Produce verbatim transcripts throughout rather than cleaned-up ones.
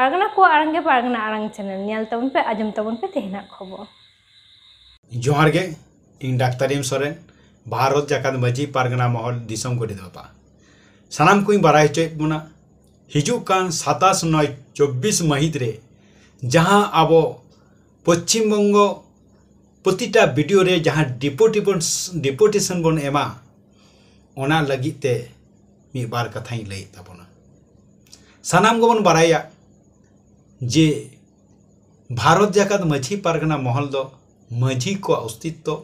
ᱯᱟᱨᱜᱟᱱᱟ ᱠᱚᱣᱟᱜ ᱟᱲᱟᱝ ᱜᱮ ᱯᱟᱨᱜᱟᱱᱟ ᱟᱲᱟᱝ ᱪᱮᱱᱮᱞ, ᱧᱮᱞ ᱛᱟᱵᱚᱱ ᱯᱮ, ᱟᱸᱡᱚᱢ ᱛᱟᱵᱚᱱ ᱯᱮ ᱛᱮᱦᱮᱧᱟᱜ ᱠᱷᱚᱵᱚᱨ᱾ ᱡᱚᱦᱟᱨ ᱜᱮ, ᱤᱧ ᱰᱟᱠᱛᱟᱨ ᱮᱢ ᱥᱚᱨᱮᱱ, ᱵᱷᱟᱨᱚᱛ ᱡᱟᱠᱟᱛ ᱢᱟᱹᱡᱷᱤ ᱯᱟᱨᱜᱟᱱᱟ ᱢᱚᱦᱚᱞ ᱫᱤᱥᱚᱢ ᱜᱚᱰᱮᱛ ᱵᱟᱵᱟ᱾ ᱥᱟᱱᱟᱢ ᱠᱚᱧ ᱵᱟᱲᱟᱭ ᱦᱚᱪᱚᱭᱮᱫ ᱵᱚᱱᱟ, ᱦᱤᱡᱩᱜ ᱠᱟᱱ ᱥᱟᱛᱟᱥ ᱱᱚᱭ ᱪᱚᱵᱵᱤᱥ ᱢᱟᱹᱦᱤᱛ ᱨᱮ ᱡᱟᱦᱟᱸ ᱟᱵᱚ ᱯᱚᱪᱷᱤᱢ ᱵᱚᱝᱜᱚ ᱯᱨᱚᱛᱤᱴᱟ ᱵᱷᱤᱰᱤᱭᱳ ᱨᱮ ᱡᱟᱦᱟᱸ ᱰᱤᱯᱳᱴᱤᱵᱚᱱ, ᱰᱤᱯᱳᱴᱮᱥᱚᱱ ᱵᱚᱱ ᱮᱢᱟ, ᱚᱱᱟ ᱞᱟᱹᱜᱤᱫ ᱛᱮ ᱢᱤᱫ ᱵᱟᱨ ᱠᱟᱛᱷᱟᱧ ᱞᱟᱹᱭᱮᱫ ᱛᱟᱵᱚᱱᱟ᱾ ᱥᱟᱱᱟᱢ ᱜᱮᱵᱚᱱ ᱵᱟᱲᱟᱭᱟ ᱡᱮ ᱵᱷᱟᱨᱚᱛ ᱡᱟᱠᱟᱛ ᱢᱟᱹᱡᱷᱤ ᱯᱟᱨᱜᱟᱱᱟ ᱢᱚᱦᱚᱞ ᱫᱚ ᱢᱟᱹᱡᱷᱤ ᱠᱚᱣᱟᱜ ᱚᱥᱛᱤᱛᱛᱚ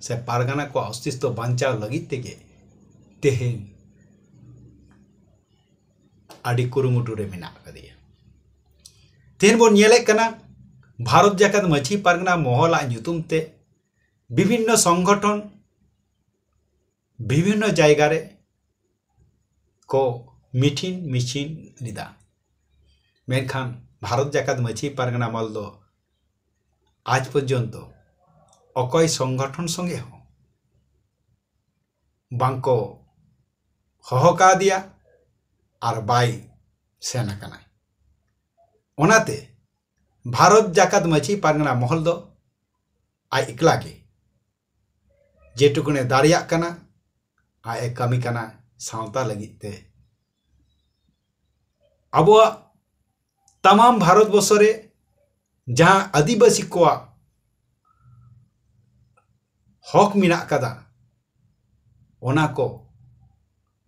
ᱥᱮ ᱯᱟᱨᱜᱟᱱᱟ ᱠᱚᱣᱟᱜ ᱚᱥᱛᱤᱛᱛᱚ ᱵᱟᱧᱪᱟᱣ ᱞᱟᱹᱜᱤᱫ ᱛᱮᱜᱮ ᱛᱮᱦᱮᱧ ᱟᱹᱰᱤ ᱠᱩᱨᱩᱢᱩᱴᱩ ᱨᱮ ᱢᱮᱱᱟᱜ ᱟᱠᱟᱫᱮᱭᱟ᱾ ᱛᱮᱦᱮᱧ ᱵᱚᱱ ᱧᱮᱞᱮᱫ ᱠᱟᱱᱟ, ᱵᱷᱟᱨᱚᱛ ᱡᱟᱠᱟᱛ ᱢᱟᱹᱡᱷᱤ ᱯᱟᱨᱜᱟᱱᱟ ᱢᱚᱦᱚᱞᱟᱜ ᱧᱩᱛᱩᱢ ᱛᱮ ᱵᱤᱵᱷᱤᱱᱱᱚ ᱥᱚᱝᱜᱚᱴᱷᱚᱱ ᱵᱤᱵᱷᱤᱱᱱᱚ ᱡᱟᱭᱜᱟ ᱨᱮ ᱠᱚ ᱢᱤᱴᱤᱝ ᱢᱤᱪᱷᱤᱞ ᱞᱮᱫᱟ᱾ ᱢᱮᱱᱠᱷᱟᱱ ᱵᱷᱟᱨᱚᱛ ᱡᱟᱠᱟᱛ ᱢᱟᱹᱡᱷᱤ ᱯᱟᱨᱜᱟᱱᱟ ᱢᱚᱦᱚᱞ ᱫᱚ ᱟᱡ ᱯᱚᱨᱡᱚᱱᱛᱚ ᱚᱠᱚᱭ ᱥᱚᱝᱜᱚᱴᱷᱚᱱ ᱥᱚᱸᱜᱮ ᱦᱚᱸ ᱵᱟᱝᱠᱚ ᱦᱚᱦᱚ ᱠᱟᱣᱫᱮᱭᱟ ᱟᱨ ᱵᱟᱭ ᱥᱮᱱ ᱟᱠᱟᱱᱟ᱾ ᱚᱱᱟᱛᱮ ᱵᱷᱟᱨᱚᱛ ᱡᱟᱠᱟᱛ ᱢᱟᱹᱡᱷᱤ ᱯᱟᱨᱜᱟᱱᱟ ᱢᱚᱦᱚᱞ ᱫᱚ ᱟᱡ ᱮᱠᱞᱟ ᱜᱮ ᱡᱮᱴᱩᱠᱩᱱᱮ ᱫᱟᱲᱮᱭᱟᱜ ᱠᱟᱱᱟ, ᱟᱡ ᱮ ᱠᱟᱹᱢᱤ ᱠᱟᱱᱟ ᱥᱟᱶᱛᱟ ᱞᱟᱹᱜᱤᱫ ᱛᱮ᱾ ᱟᱵᱚᱣᱟᱜ ᱛᱟᱢᱟᱢ ᱵᱷᱟᱨᱚᱛ ᱵᱚᱨᱥᱚ ᱨᱮ ᱡᱟᱦᱟᱸ ᱟᱹᱫᱤᱵᱟᱹᱥᱤ ᱠᱚᱣᱟᱜ ᱦᱚᱠ ᱢᱮᱱᱟᱜ ᱟᱠᱟᱫᱟ, ᱚᱱᱟ ᱠᱚ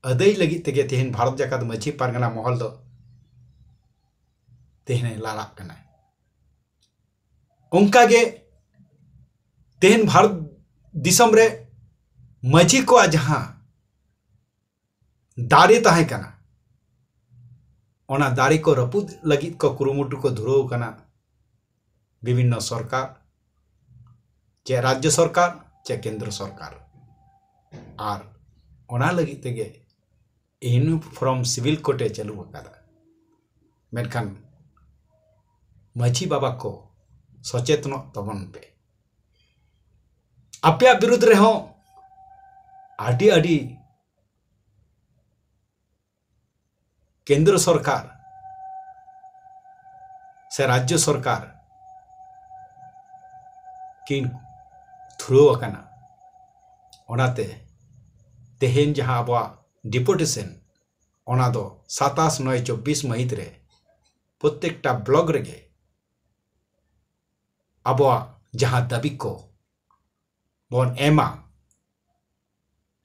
ᱟᱹᱫᱟᱹᱭ ᱞᱟᱹᱜᱤᱫ ᱛᱮᱜᱮ ᱛᱮᱦᱮᱧ ᱵᱷᱟᱨᱚᱛ ᱡᱟᱠᱟᱛ ᱢᱟᱹᱡᱷᱤ ᱯᱟᱨᱜᱟᱱᱟ ᱢᱚᱦᱚᱞ ᱫᱚ ᱛᱮᱦᱮᱧ ᱮ ᱞᱟᱲᱟᱜ ᱠᱟᱱᱟ᱾ ᱚᱱᱠᱟᱜᱮ ᱛᱮᱦᱮᱧ ᱵᱷᱟᱨᱚᱛ ᱫᱤᱥᱚᱢ ᱨᱮ ᱢᱟᱹᱡᱷᱤ ᱠᱚᱣᱟᱜ ᱡᱟᱦᱟᱸ ᱫᱟᱲᱮ ᱛᱟᱦᱮᱸ ᱠᱟᱱᱟ, ᱚᱱᱟ ᱫᱟᱲᱮ ᱠᱚ ᱨᱟᱹᱯᱩᱫ ᱞᱟᱹᱜᱤᱫ ᱠᱚ ᱠᱩᱨᱩᱢᱩᱴᱩ ᱠᱚ ᱫᱷᱩᱨᱟᱹᱣ ᱠᱟᱱᱟ ᱵᱤᱵᱷᱤᱱᱱᱚ ᱥᱚᱨᱠᱟᱨ, ᱪᱮ ᱨᱟᱡᱽᱡᱚ ᱥᱚᱨᱠᱟᱨ, ᱪᱮ ᱠᱮᱱᱫᱨᱚ ᱥᱚᱨᱠᱟᱨ᱾ ᱟᱨ ᱚᱱᱟ ᱞᱟᱹᱜᱤᱫ ᱛᱮᱜᱮ ᱤᱭᱩᱱᱤᱯᱷᱚᱨᱢ ᱥᱤᱵᱤᱞ ᱠᱳᱰ ᱮ ᱪᱟᱹᱞᱩ ᱟᱠᱟᱫᱟ᱾ ᱢᱮᱱᱠᱷᱟᱱ ᱢᱟᱹᱡᱷᱤ ᱵᱟᱵᱟ ᱠᱚ, ᱥᱚᱪᱮᱛᱚᱱᱚᱜ ᱛᱟᱵᱚᱱ ᱯᱮ᱾ ᱟᱯᱮᱭᱟᱜ ᱵᱤᱨᱩᱫᱽ ᱨᱮᱦᱚᱸ ᱟᱹᱰᱤ ᱟᱹᱰᱤ ᱠᱮᱱᱫᱨᱚ ᱥᱚᱨᱠᱟᱨ ᱥᱮ ᱨᱟᱡᱽᱡᱚ ᱥᱚᱨᱠᱟᱨ ᱠᱤᱱ ᱫᱷᱩᱨᱟᱹᱣ ᱟᱠᱟᱱᱟ᱾ ᱚᱱᱟᱛᱮ ᱛᱮᱦᱮᱧ ᱡᱟᱦᱟᱸ ᱟᱵᱚᱣᱟᱜ ᱰᱤᱯᱩᱴᱮᱥᱚᱱ, ᱚᱱᱟ ᱫᱚ ᱥᱟᱛᱟᱥ ᱱᱚᱭ ᱪᱚᱵᱵᱤᱥ ᱢᱟᱹᱦᱤᱛ ᱨᱮ ᱯᱨᱚᱛᱮᱠᱴᱟ ᱵᱞᱚᱠ ᱨᱮᱜᱮ ᱟᱵᱚᱣᱟᱜ ᱡᱟᱦᱟᱸ ᱫᱟᱹᱵᱤ ᱠᱚ ᱵᱚᱱ ᱮᱢᱟ᱾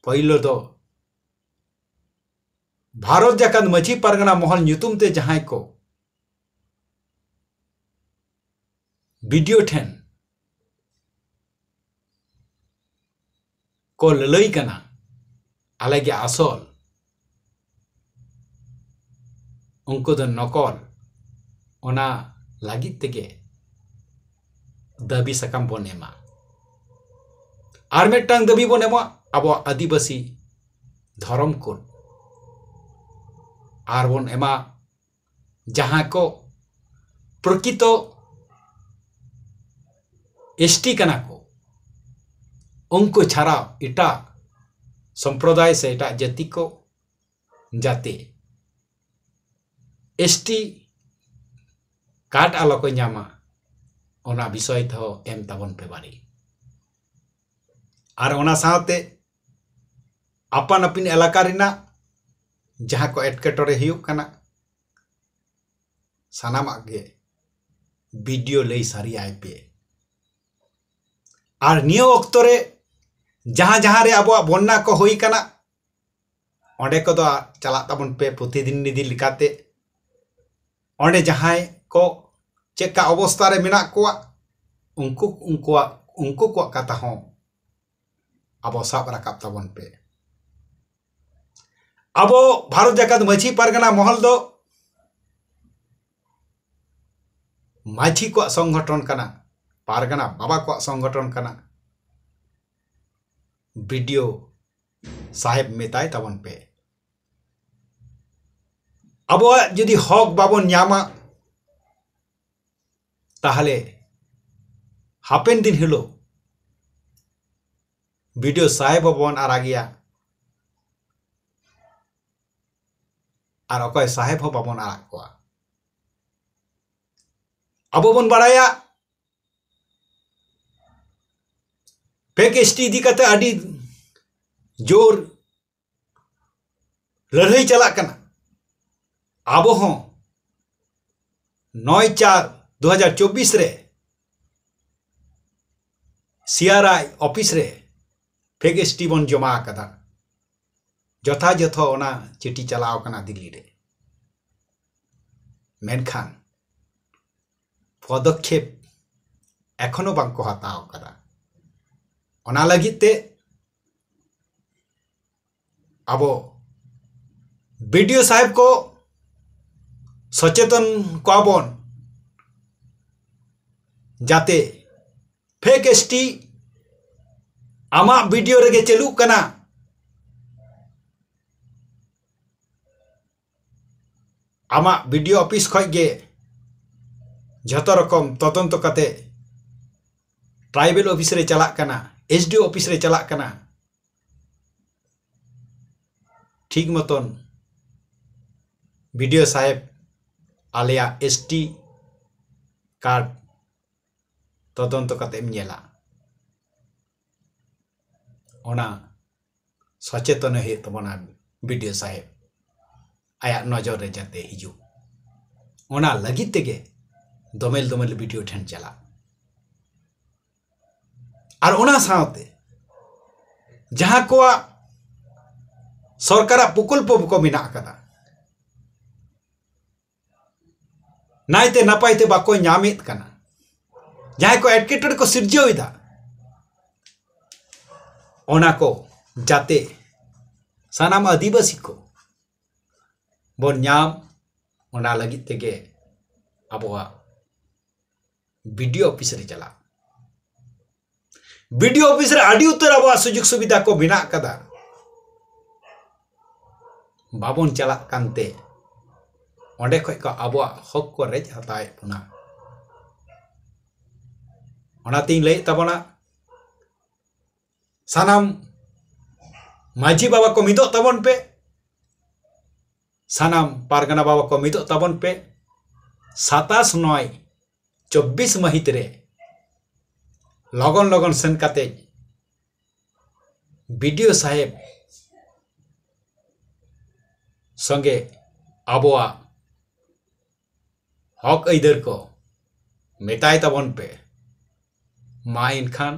ᱯᱳᱭᱞᱳ ᱫᱚ ᱵᱷᱟᱨᱚᱛ ᱡᱟᱠᱟᱛ ᱢᱟᱹᱡᱷᱤ ᱯᱟᱨᱜᱟᱱᱟ ᱢᱚᱦᱚᱞ ᱧᱩᱛᱩᱢ ᱛᱮ ᱡᱟᱦᱟᱸᱭ ᱠᱚ ᱵᱤᱰᱤᱳ ᱴᱷᱮᱱ ᱠᱚ ᱞᱟᱹᱞᱟᱹᱭ ᱠᱟᱱᱟ, ᱟᱞᱮ ᱜᱮ ᱟᱥᱚᱞ, ᱩᱱᱠᱩ ᱫᱚ ᱱᱚᱠᱚᱞ᱾ ᱚᱱᱟ ᱞᱟᱹᱜᱤᱫ ᱛᱮᱜᱮ ᱫᱟᱹᱵᱤ ᱥᱟᱠᱟᱢ ᱵᱚᱱ ᱮᱢᱟ᱾ ᱟᱨ ᱢᱤᱫᱴᱟᱝ ᱫᱟᱹᱵᱤ ᱵᱚᱱ ᱮᱢᱟ, ᱟᱵᱚᱣᱟᱜ ᱟᱹᱫᱤᱵᱟᱹᱥᱤ ᱫᱷᱚᱨᱚᱢ ᱠᱳᱰ᱾ ᱟᱨ ᱵᱚᱱ ᱮᱢᱟ ᱡᱟᱦᱟᱸ ᱠᱚ ᱯᱨᱚᱠᱤᱛᱚ ᱮᱥᱴᱤ ᱠᱟᱱᱟ ᱠᱚ, ᱩᱱᱠᱩ ᱪᱷᱟᱲᱟ ᱮᱴᱟᱜ ᱥᱚᱢᱯᱨᱚᱫᱟᱭ ᱥᱮ ᱮᱴᱟᱜ ᱡᱟᱹᱛᱤ ᱠᱚ ᱡᱟᱛᱮ ᱮᱥᱴᱤ ᱠᱟᱨᱰ ᱟᱞᱚ ᱠᱚ ᱧᱟᱢᱟ, ᱚᱱᱟ ᱵᱤᱥᱚᱭ ᱛᱮᱦᱚᱸ ᱮᱢ ᱛᱟᱵᱚᱱ ᱯᱮ ᱵᱟᱨᱮ᱾ ᱟᱨ ᱚᱱᱟ ᱥᱟᱶᱛᱮ ᱟᱯᱟᱱ ᱟᱹᱯᱤᱱ ᱮᱞᱟᱠᱟ ᱨᱮᱱᱟᱜ ᱡᱟᱦᱟᱸ ᱠᱚ ᱮᱴᱠᱮᱴᱚᱬᱮ ᱦᱩᱭᱩᱜ ᱠᱟᱱᱟ, ᱥᱟᱱᱟᱢᱟᱜ ᱜᱮ ᱵᱤᱰᱤᱳ ᱞᱟᱹᱭ ᱥᱟᱹᱨᱤᱭᱟᱭ ᱯᱮ᱾ ᱟᱨ ᱱᱤᱭᱟᱹ ᱚᱠᱛᱚ ᱨᱮ ᱡᱟᱦᱟᱸ ᱡᱟᱦᱟᱸ ᱨᱮ ᱟᱵᱚᱣᱟᱜ ᱵᱚᱱᱱᱟ ᱠᱚ ᱦᱩᱭ ᱠᱟᱱᱟ, ᱚᱸᱰᱮ ᱠᱚᱫᱚ ᱪᱟᱞᱟᱜ ᱛᱟᱵᱚᱱ ᱯᱮ ᱯᱨᱚᱛᱤᱫᱤᱱ ᱱᱤᱫᱤ ᱞᱮᱠᱟᱛᱮ᱾ ᱚᱸᱰᱮ ᱡᱟᱦᱟᱸᱭ ᱠᱚ ᱪᱮᱫᱠᱟ ᱚᱵᱚᱥᱛᱟ ᱨᱮ ᱢᱮᱱᱟᱜ ᱠᱚᱣᱟ, ᱩᱱᱠᱩ, ᱩᱱᱠᱩᱣᱟᱜ, ᱩᱱᱠᱩ ᱠᱚᱣᱟᱜ ᱠᱟᱛᱷᱟ ᱦᱚᱸ ᱟᱵᱚ ᱥᱟᱵ ᱨᱟᱠᱟᱵ ᱛᱟᱵᱚᱱ ᱯᱮ᱾ ᱟᱵᱚ ᱵᱷᱟᱨᱚᱛ ᱡᱟᱠᱟᱛ ᱢᱟᱹᱡᱷᱤ ᱯᱟᱨᱜᱟᱱᱟ ᱢᱚᱦᱚᱞ ᱫᱚ ᱢᱟᱹᱡᱷᱤ ᱠᱚᱣᱟᱜ ᱥᱚᱝᱜᱚᱴᱷᱚᱱ ᱠᱟᱱᱟ, ᱯᱟᱨᱜᱟᱱᱟ ᱵᱟᱵᱟ ᱠᱚᱣᱟᱜ ᱥᱚᱝᱜᱚᱴᱷᱚᱱ ᱠᱟᱱᱟ᱾ ᱵᱤᱰᱤᱳ ᱥᱟᱦᱮᱵ ᱢᱮᱛᱟᱭ ᱛᱟᱵᱚᱱ ᱯᱮ᱾ ᱟᱵᱚᱣᱟᱜ ᱡᱩᱫᱤ ᱦᱚᱠ ᱵᱟᱵᱚᱱ ᱧᱟᱢᱟ, ᱛᱟᱦᱞᱮ ᱦᱟᱯᱮᱱ ᱫᱤᱱ ᱦᱤᱞᱳᱜ ᱵᱤᱰᱤᱳ ᱥᱟᱦᱮᱵ ᱦᱚᱸᱵᱚᱱ ᱟᱨᱟᱜᱮᱭᱟ, ᱟᱨ ᱚᱠᱚᱭ ᱥᱟᱦᱮᱵ ᱦᱚᱸ ᱵᱟᱵᱚᱱ ᱟᱲᱟᱜ ᱠᱚᱣᱟ᱾ ᱟᱵᱚ ᱵᱚᱱ ᱵᱟᱲᱟᱭᱟ, ᱯᱷᱮᱠ ᱮᱥᱴᱤ ᱤᱫᱤ ᱠᱟᱛᱮ ᱟᱹᱰᱤ ᱡᱳᱨ ᱞᱟᱹᱲᱦᱟᱹᱭ ᱪᱟᱞᱟᱜ ᱠᱟᱱᱟ᱾ ᱟᱵᱚ ᱦᱚᱸ ᱱᱚᱭ ᱪᱟᱨ ᱫᱩ ᱦᱟᱡᱟᱨ ᱪᱚᱵᱵᱤᱥ ᱨᱮ ᱥᱤᱟᱨᱟᱭ ᱚᱯᱷᱤᱥ ᱨᱮ ᱯᱷᱮᱠ ᱮᱥᱴᱤ ᱵᱚᱱ ᱡᱚᱢᱟ ᱟᱠᱟᱫᱟ᱾ ᱡᱚᱛᱷᱟᱡᱚᱛᱷᱚ ᱚᱱᱟ ᱪᱤᱴᱷᱤ ᱪᱟᱞᱟᱣ ᱠᱟᱱᱟ ᱫᱤᱞᱞᱤ ᱨᱮ, ᱢᱮᱱᱠᱷᱟᱱ ᱯᱚᱫᱚᱠᱷᱮᱯ ᱮᱠᱷᱚᱱᱳ ᱵᱟᱝ ᱠᱚ ᱦᱟᱛᱟᱣ ᱟᱠᱟᱫᱟ᱾ ᱚᱱᱟ ᱞᱟᱹᱜᱤᱫ ᱛᱮ ᱟᱵᱚ ᱵᱤᱰᱤᱳ ᱥᱟᱦᱮᱵᱽ ᱠᱚ ᱥᱚᱪᱮᱛᱚᱱ ᱠᱚᱣᱟ ᱵᱚᱱ, ᱡᱟᱛᱮ ᱯᱷᱮᱠ ᱮᱥᱴᱤ ᱟᱢᱟᱜ ᱵᱤᱰᱤᱳ ᱨᱮᱜᱮ ᱪᱟᱹᱞᱩᱜ ᱠᱟᱱᱟ᱾ ᱟᱢᱟᱜ ᱵᱤᱰᱤᱳ ᱚᱯᱷᱤᱥ ᱠᱷᱚᱡ ᱜᱮ ᱡᱷᱚᱛᱚ ᱨᱚᱠᱚᱢ ᱛᱚᱫᱚᱱᱛᱚ ᱠᱟᱛᱮ ᱴᱨᱟᱭᱵᱮᱞ ᱚᱯᱷᱤᱥ ᱨᱮ ᱪᱟᱞᱟᱜ ᱠᱟᱱᱟ, ᱮᱥᱰᱤᱳ ᱚᱯᱷᱤᱥ ᱨᱮ ᱪᱟᱞᱟᱜ ᱠᱟᱱᱟ᱾ ᱴᱷᱤᱠ ᱢᱚᱛᱚᱱ ᱵᱤᱰᱤᱳ ᱥᱟᱦᱮᱵᱽ, ᱟᱞᱮᱭᱟᱜ ᱮᱥᱴᱤ ᱠᱟᱨᱰ ᱛᱚᱫᱚᱱᱛᱚ ᱠᱟᱛᱮ ᱮᱢ ᱧᱮᱞᱟ᱾ ᱚᱱᱟ ᱥᱚᱪᱮᱛᱚᱱ ᱦᱩᱭᱩᱜ ᱛᱟᱵᱚᱱᱟ ᱵᱤᱰᱤᱳ ᱥᱟᱦᱮᱵᱽ, ᱟᱭᱟᱜ ᱱᱚᱡᱚᱨ ᱨᱮ ᱡᱟᱛᱮ ᱦᱤᱡᱩᱜ᱾ ᱚᱱᱟ ᱞᱟᱹᱜᱤᱫ ᱛᱮᱜᱮ ᱫᱚᱢᱮᱞ ᱫᱚᱢᱮᱞ ᱵᱤᱰᱤᱳ ᱴᱷᱮᱱ ᱪᱟᱞᱟᱜ᱾ ᱟᱨ ᱚᱱᱟ ᱥᱟᱶᱛᱮ ᱡᱟᱦᱟᱸ ᱠᱚᱣᱟᱜ ᱥᱚᱨᱠᱟᱨᱟᱜ ᱯᱨᱚᱠᱚᱞᱯᱚ ᱠᱚ ᱢᱮᱱᱟᱜ ᱟᱠᱟᱫᱟ, ᱱᱟᱭᱛᱮ ᱱᱟᱯᱟᱭ ᱛᱮ ᱵᱟᱠᱚ ᱧᱟᱢᱮᱫ ᱠᱟᱱᱟ, ᱡᱟᱦᱟᱸᱭ ᱠᱚ ᱮᱴᱠᱮᱴᱚᱬᱮ ᱠᱚ ᱥᱤᱨᱡᱟᱹᱣ ᱮᱫᱟ, ᱚᱱᱟ ᱠᱚ ᱡᱟᱛᱮ ᱥᱟᱱᱟᱢ ᱟᱹᱫᱤᱵᱟᱹᱥᱤ ᱠᱚ ᱵᱚᱱ ᱧᱟᱢ, ᱚᱱᱟ ᱞᱟᱹᱜᱤᱫ ᱛᱮᱜᱮ ᱟᱵᱚᱣᱟᱜ ᱵᱤᱰᱤᱳ ᱚᱯᱷᱤᱥ ᱨᱮ ᱪᱟᱞᱟᱜ᱾ ᱵᱤᱰᱤᱳ ᱚᱯᱷᱤᱥ ᱨᱮ ᱟᱹᱰᱤ ᱩᱛᱟᱹᱨ ᱟᱵᱚᱣᱟᱜ ᱥᱩᱡᱳᱜᱽ ᱥᱩᱵᱤᱫᱷᱟ ᱠᱚ ᱢᱮᱱᱟᱜ ᱠᱟᱫᱟ, ᱵᱟᱵᱚᱱ ᱪᱟᱞᱟᱜ ᱠᱟᱱᱛᱮ ᱚᱸᱰᱮ ᱠᱷᱚᱡ ᱠᱚ ᱟᱵᱚᱣᱟᱜ ᱦᱚᱠ ᱠᱚ ᱨᱮᱡ ᱦᱟᱛᱟᱣᱮᱫ ᱵᱚᱱᱟ᱾ ᱚᱱᱟᱛᱤᱧ ᱞᱟᱹᱭᱮᱫ ᱛᱟᱵᱚᱱᱟ, ᱥᱟᱱᱟᱢ ᱢᱟᱹᱡᱷᱤ ᱵᱟᱵᱟ ᱠᱚ ᱢᱤᱫᱚᱜ ᱛᱟᱵᱚᱱ ᱯᱮ, ᱥᱟᱱᱟᱢ ᱯᱟᱨᱜᱟᱱᱟ ᱵᱟᱵᱟ ᱠᱚ ᱢᱤᱫᱚᱜ ᱛᱟᱵᱚᱱ ᱯᱮ᱾ ᱥᱟᱛᱟᱥ ᱱᱚᱭ ᱪᱚᱵᱵᱤᱥ ᱢᱟᱹᱦᱤᱛ ᱨᱮ ᱞᱚᱜᱚᱱ ᱞᱚᱜᱚᱱ ᱥᱮᱱ ᱠᱟᱛᱮ ᱵᱤ ᱰᱤ ᱳ ᱥᱟᱦᱮᱵᱽ ᱥᱚᱸᱜᱮ ᱟᱵᱚᱣᱟᱜ ᱦᱚᱠ ᱟᱹᱭᱫᱟᱹᱨ ᱠᱚ ᱢᱮᱛᱟᱭ ᱛᱟᱵᱚᱱ ᱯᱮ᱾ ᱢᱟ ᱮᱱᱠᱷᱟᱱ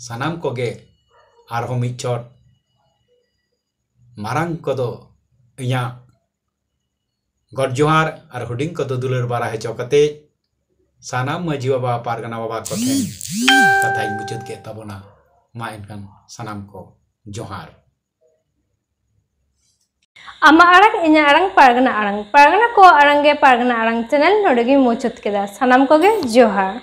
ᱥᱟᱱᱟᱢ ᱠᱚᱜᱮ ᱟᱨᱦᱚᱸ ᱢᱤᱫ ᱪᱷᱚᱴ ᱢᱟᱨᱟᱝ ᱠᱚᱫᱚ ᱤᱧᱟᱹᱜ ᱜᱚᱰ ᱡᱚᱦᱟᱨ ᱟᱨ ᱦᱩᱰᱤᱧ ᱠᱚᱫᱚ ᱫᱩᱞᱟᱹᱲ ᱵᱟᱲᱟ ᱦᱚᱪᱚ ᱠᱟᱛᱮ ᱥᱟᱱᱟᱢ ᱢᱟᱹᱡᱷᱤ ᱵᱟᱵᱟ, ᱯᱟᱨᱜᱟᱱᱟ ᱵᱟᱵᱟ ᱠᱚ ᱴᱷᱮᱱ ᱠᱟᱛᱷᱟᱧ ᱢᱩᱪᱟᱹᱫ ᱠᱮᱫ ᱛᱟᱵᱚᱱᱟ᱾ ᱢᱟ ᱮᱱᱠᱷᱟᱱ ᱥᱟᱱᱟᱢ ᱠᱚ ᱡᱚᱦᱟᱨ᱾ ᱟᱢᱟᱜ ᱟᱲᱟᱝ, ᱤᱧᱟᱹᱜ ᱟᱲᱟᱝ, ᱯᱟᱨᱜᱟᱱᱟ ᱟᱲᱟᱝ, ᱯᱟᱨᱜᱟᱱᱟ ᱠᱚᱣᱟᱜ ᱟᱲᱟᱝ ᱜᱮ ᱯᱟᱨᱜᱟᱱᱟ ᱟᱲᱟᱝ ᱪᱮᱱᱮᱞ ᱱᱚᱰᱮ ᱜᱤᱧ ᱢᱩᱪᱟᱹᱫ ᱠᱮᱫᱟ᱾ ᱥᱟᱱᱟᱢ ᱠᱚᱜᱮ ᱡᱚᱦᱟᱨ᱾